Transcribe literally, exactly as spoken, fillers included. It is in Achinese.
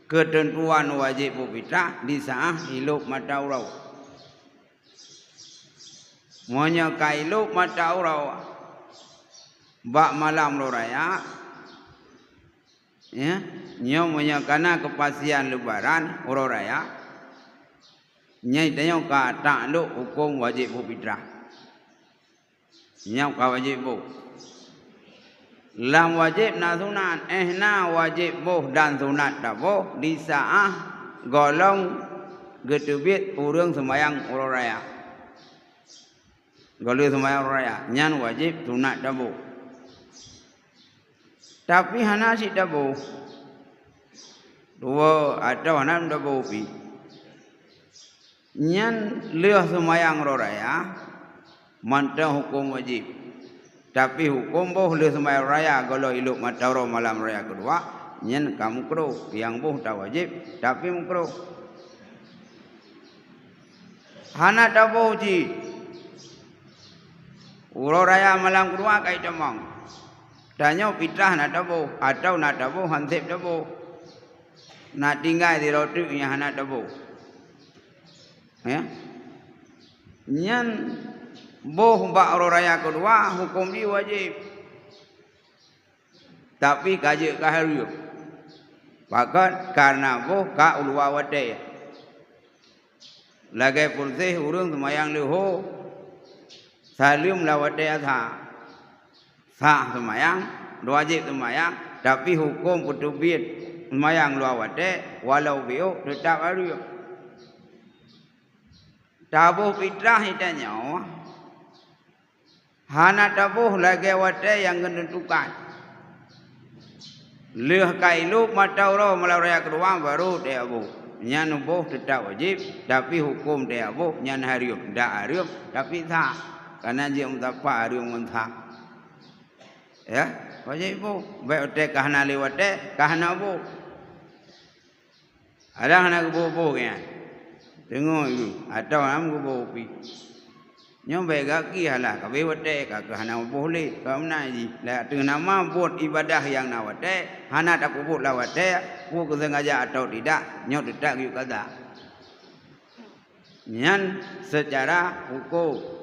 Keuteuntuan wajéb boh fitrah di saát ilôb mata uroe. Meunyoe ka ilôb mata uroe bak malam uroe raya, ya, nyoe meunyoe ka na keupastian Lebaran uroe raya, nyan tanyoe ka taklok hukôm wajéb boh fitrah. Nyoe ka wajéb boh. Lam wajéb na sunat, eh, na wajéb boh dan sunat taboh di saát gohlom geuteubiet ureuëng seumayang uroe raya. Gohlom seumayang uroe raya, nyan wajéb sunat taboh. Tapi hana cit taboh. Dua atau hana taboh pih. Nyan lheueh seumayang uroe raya, mantong hukôm wajéb. Tapi hukôm boh lheueh seumayang uroe raya gohlom ilôb mata uroe malam uroe raya keudua, nyan ka meukruh. Nyang boh tawajéb, tapi meukruh. Hana taboh cit. Uroe raya malam keudua ka jitamong. Tanyoe fitrah na taboh, atau na taboh, han sép taboh. Na tinggai sidroe teuk nyang hana taboh. Ya. Nyan boh bak uroe raya keudua hukôm jih wajéb. Tapi ka jeuet ka hareuem. Pakon? Kareuna boh ka u luwa watée. Lagée peureséh ureuëng seumayang leuhô, saleuem lam watée asha. Sah seumayang, wajéb seumayang, tapi hukôm peuteubiet seumayang luwa watée, walau biôh, teutab hareuem. Taboh fitrah geutanyoe hana taboh lagée watée nyang geuteuntukan. Lheueh ka ilôb mata uroe malam raya keudua baru taboh. Nyan boh teutab wajéb, tapi hukôm taboh nyan hareuem. Dak hareuem, tapi sah. Kareuna jeuet meusapat hareuem ngon sah. Ya, wajéb boh. Bék watée ka hana lé watée, ka hana boh. Kadang hana geuboh-boh nyan. Teungoh ilu, atau hana geuboh pih. Nyoe bék gaki halah, ka bék watée, ka keuh hana boh lé, ka meunan jih. Lam teungoh nama buet ibadah nyang na watée, hana tapeubuet lam watée, peue keusengaja atau tidak, nyoe teutab geuyue kada. Nyan seucara hukôm.